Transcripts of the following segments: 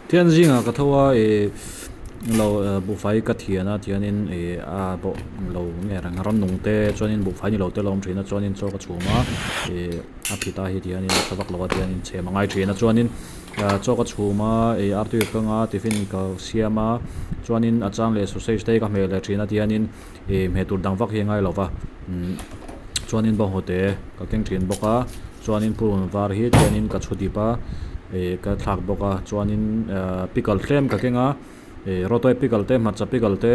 Thian zingah ka tho a ih lo buhfai ka thian a tihianin ih a pawh lo nge reng rannung te chuanin buhfai ni lo te a lo awm thin a chuanin chaw ka chhum a ih a phit a hi tihianin a tha vak lo a tihianin chhem a ngai thin a chuanin chaw ka chhum a ih artui ka kang a tiffin ka siam a chuanin a chang leh sausage te hi ka hmeh leh thin a tihianin ih hmeh tur dang vak hi a ngai lo va umm chuanin bawnghnute ka keng thin bawk a chuanin purun var hi tihianin ka chhu dip a ih ka thlak bawk a chuanin ahh pickle tlem ka keng a ih rawtuai pickle te hmarcha pickle te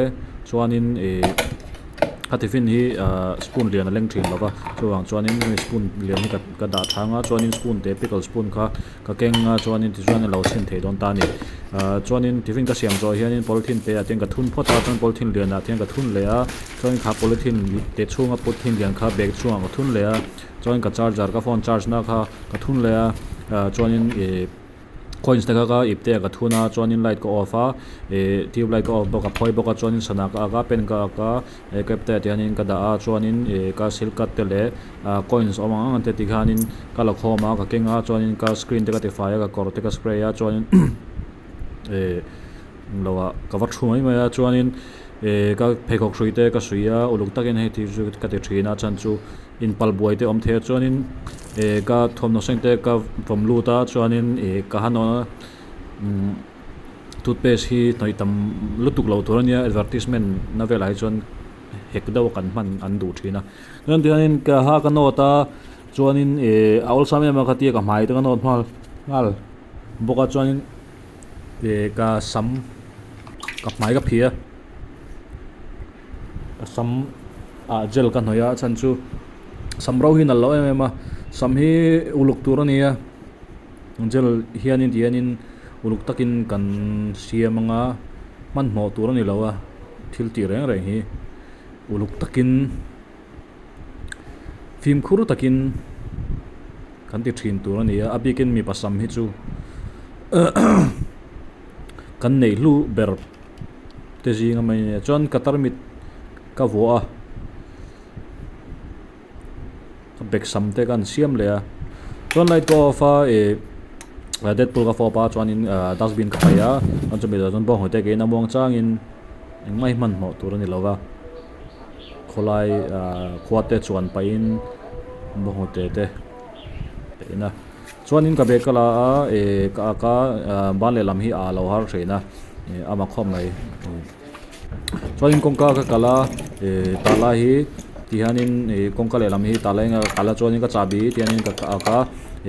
chuanin ih a tiffin hi ahh spoon lian a leng thin lo va chuvang chuanin hemi spoon lian hi ka ka dah thang a chuanin spoon te pickle spoon kha ka keng a chuanin tichuan a lo chhin thei dawn ta a ni ahh chuanin tiffin ka siam zawh hianin polythene te ah te ka thun phawt a chuan polythene lianah te hian ka thun leh a chuan kha polythene te chhunga polythene lian kha bag chhungah ka thun leh a chuan ka charger ka phone charge na kha ka thun leh a ah chuanin ih coins te kha ka ip te ah ka thun a chuanin light ka off a ih tube light ka off bawk a phawi bawk a chuanin sana ka ak a pen ka ak a he cap te ah te hianin ka dah a chuanin ih ka silk cut te leh ah coins awm ang ang te tikhianin ka la khawm a ka keng a chuanin ka screen te ka tifai a ka kawr te ka spray a chuanin ih englo ah ka va thu mai mai a chuanin ih ka pheikhawk hrui te ka suih a uluk takin hei thil chu ka ti thin a chhan chu inpal buai te awm thei a chuanin ih ka thawmhnaw seng te ka vawm lut a chuanin ih ka han awn a umm toothpaste hi hnawih tam lutuk lo tur a nia advertisement na velah hi chuan hek deuh a kan hman an duh thin a chuan tihianin ka ha ka nawt a chuanin ih a awlsam em a khatia ka hmai te ka nawt nghal nghal bawk a chuanin ih ka sam ka hmai ka phih a ka sam ah gel ka hnawih a a chhan chu sam ro hi nalh loh em em a sam hi uluk tur a ni a. Gel hianin tihianin uluk takin kan siam anga hmanhmawh tur a ni lo a thil tih reng reng hi uluk takin fimkhur takin kan ti thin tur a ni a a bikin mipa sam hi chu kan neih hlu ber te zinga mai a ni a chuan ka tarmit ka vuah a. Ka bag sam te ka han siam leh a chuan light ka off a ih deadpool ka fawp a chuanin ah dustbin ka paih a chuan chumi zawh chuan bawnghnute ke in a muang changin engmah hi hmanhmawh tur a ni lo va khawlai ah khua te chuan pahin bawnghnute te ka en a chuanin ka bag ka la a ih ka ak a ah ban lehlam hi a lo har thin a ih a mak khawp mai. Chuanin kawngka ka kal a ih tah lai hi ti hianin ih kawngka lehlam hi tah lai eng a ka kal a chuanin ka chahbi ti hianin ka ak a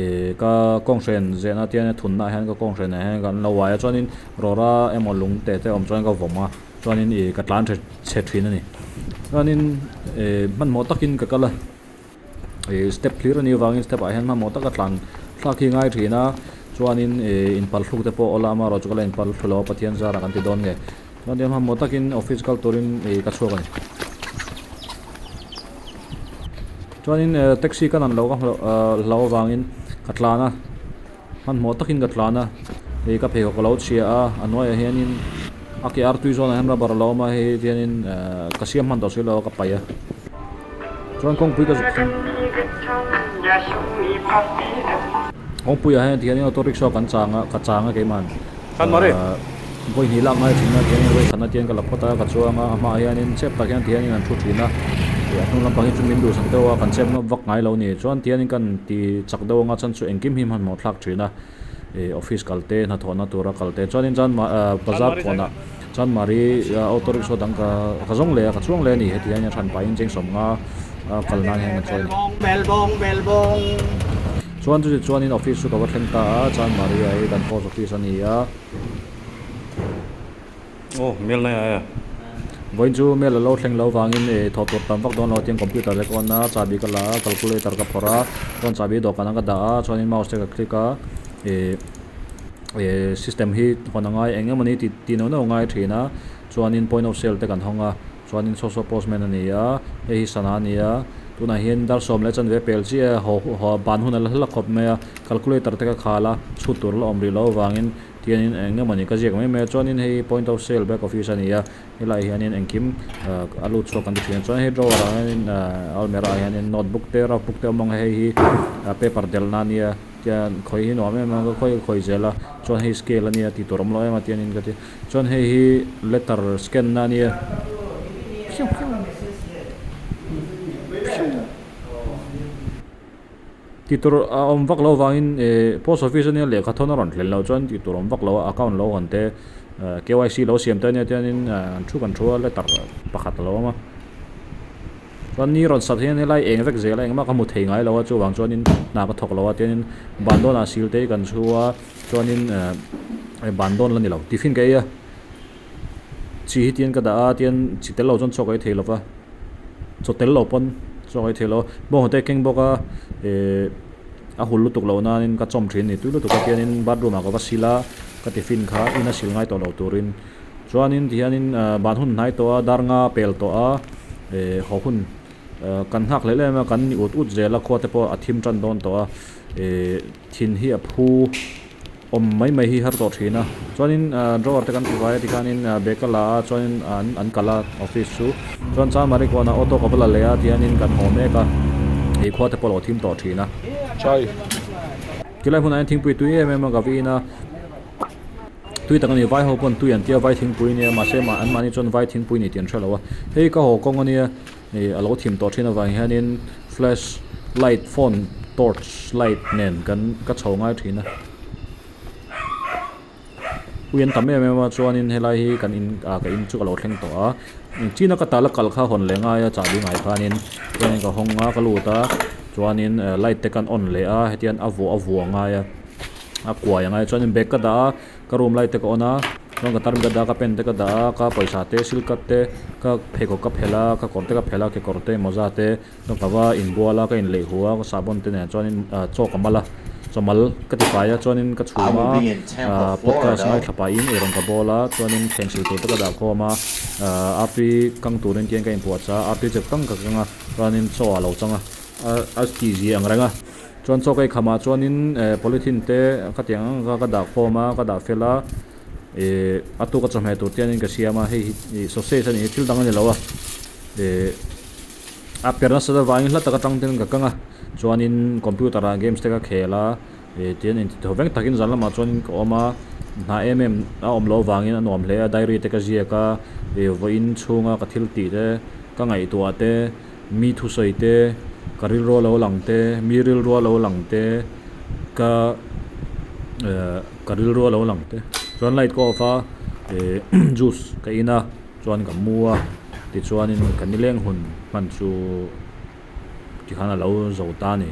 ih ka kawnghren zehna te hian thunna ah hian ka kawnghren ah hian kan lo uai a chuanin rawra emaw lung te te a awm chuan ka vawm a chuanin ih ka tlan tha chhe thin a ni chuanin ih hmanhmawh takin ka kal a ih step hlir a nih avangin step ah hian hmanhmawh taka tlan thlak hi a ngai thin a chuanin ih inpalthluk te pawh awla amaherawhchu chu ka la inpalthlu lo a Pathian zarah kan ti dawn nge chuan tiang hmanhmawh takin office kal turin ih ka chhuak a ni chuanin taxi ka nan loh ka hlauh avangin ka tlan a hmanhmawh takin ka tlan a ih ka pheikhawk ka lo chhia a a hnuaiah hianin a ke artui zawnah hian rubber a lo awm a hei hianin ehh ka siam hman tawh si lo a ka paih a chuan kawngpui ka zuk thleng kawngpuiah hian tihianin auto rickshaw kan chang a ka chang a keimah ehh vawi hnih lak ngai thin a tihianin vawi khatna te hian ka la phawt a ka chuang a a hmaah hianin chep tak hian tihianin an thu thin a ih a hnung lampang hi chu min duhsak deuh a kan chep vak ngai lo a ni chuan tihianin kan ti chak deuh anga chuan chu engkim hi hmanhmawh thlak thin a ih office kal te hnathawhna tura kal te chuanin chuan bazar khawnah chuan mari auto rickshaw dang ka ka zawng leh a ka chuang leh a ni heti hian a hran pahin cheng sawmnga a kal nan hian kan chawi a ni. Chuan chuti chuanin office chu ka va thleng ta a chuan Maria hi kan post office a ni a. Aw mel nai ai a. Vawiin chu mel a lo thleng lo vangin ih thawh tur tam vak dawn lo tiang computer te ka on a chahbi ka la a calculator ka phawrh a chuan chahbi dawhkan ang ka dah a chuanin mouse te ka click a ih ih system hi hawn a ngai eng emawni tih tih neuh neuh a ngai thin a chuanin point of sale te kan hawng a. Chuanin saw saw postman a ni a, hei hi sana a ni a, tunah hian dar sawm leh chanve pel chiah a haw haw ban hun a la hla khawp mai a, calculator te ka khal a, chhut tur la awm rih loh avangin tianin eng nge mawni ka ziak mai mai a, chuanin hei point of sale back office a ni a, helaiah hianin engkim a lut chhuak kan ti thin a, chuan hei drawer ah hianin almirah ah hianin notebook te rough book te a awm ang a, hei hi paper delh na a nia. Tian khawih hi nuam em a ka khawi ka khawi zel a chuan hei scale ania tih tur awm lo em a tianin ka ti chuan hei hi letter scan na ania tih tur a awm vak loh avangin ihh post office ania lehkha thawn a rawn thlen loh chuan tih tur awm vak lo a account lo hawn te kyc lo siam te ania tianin an thu kan thu a letter pakhat a lo awm a. Chuan ni rawn sat hian helai eng vek zel a engmah ka hmu thei ngai lo a chuvang chuanin hna ka thawk lo a tianin ban dawnah sil te hi kan chhu a chuanin eh ban dawn la ni lo tiffin ka ei a chi hi tian ka dah a tian chi tel lo chuan chaw ka ei thei lo va chaw tel lo pawn chaw ka ei thei lo a bawnghnute a keng bawk a eh a hul lutuk loh nanin ka chawm thin a ni tui lutuk a tianin bathroom ah ka va sil a ka tiffin kha in a sil ngai tawh lo turin. Chuanin tihianin ban hun hnai tawh a, dar nga pel tawh a, eh haw hun kan nghak hlel em a, kan ni ut ut zel a, khua te pawh a thim tan dawn tawh a, eh thin hi a phu awm mai mai hi har tawh thin a. Chuanin drawer te kan ti vai a tikhanin bag a la a, chuanin an an kal a office chu. Chuan Chanmari kawnah auto ka va la leh a, tihianin kan haw mek a, hei khua te pawh a lo thim tawh thin a. Tilai hmunah hian thingpui tui em em a ka vin a. Tui tak a ni, vai ho pawn tui an tia vai thingpui ania mahse mah an mahni chuan vai thingpui ni tih an hre lo a, hei ka haw kawng ania ih a lo thim tawh thin avang hianin flash light phone torch light nen kan ka chho ngai thin a, ui an tam em em a chuanin helai hi kan in ah ka in chu ka lo thleng tawh a, china ka tala kal kha hawn leh ngai a chahbi ngai khanin chuanin ka hawng a ka lut a chuanin light te kan on leh a hetiang a vuah a vuah ngai a. A kuai ang a chuanin bag ka dah a ka room light te ka on a chuan ka tarmit ka dah a ka pen te ka dah a ka pawisa te silk cut te ka pheikhawk ka phelh a ka kawr te ka phelh a kekawr te mawza te chuan ka va inbual a ka inleih huh a ka sahbawn te nen chuanin ah chaw ka mal a chawmal ka ti fai a chuanin ka chhum a ah podcast ngaithla pahin eirawng ka bawl a chuanin thleng sil tur te ka dah khawm a ah artui kang turin tiang ka inpuahchah a artui chep kang ka kang a chuanin chaw a lo chang a a tih zia ang reng a. Chuan chaw ka ei khamah chuanin eh polythene te ka ti ang ang ka dah khawm a ka dah fel a eh a tuka chawhmeh tur te hianin ka siam a hei hi ih sausage a ni hi thil dang a ni lo a eh a per nasa deuh vangin hla tak atang ten ka kang a chuanin computer ah games te ka khel a eh tian inti thaw veng takin zan lamah chuanin ka awm a hna em em a awm loh avangin a nuam hle a diary te ka ziak a eh vawiin chhunga ka thil tih te ka ngaihtuah te. Mi thusawi te, ka rilrua lo lang te, mi rilrua lo lang te, ka eh ka rilrua lo lang te. Chuan light ka off a, eh juice ka in a, chuan ka mu a, tichuanin ka nileng hun hman chu tikhan a lo zo ta a ni.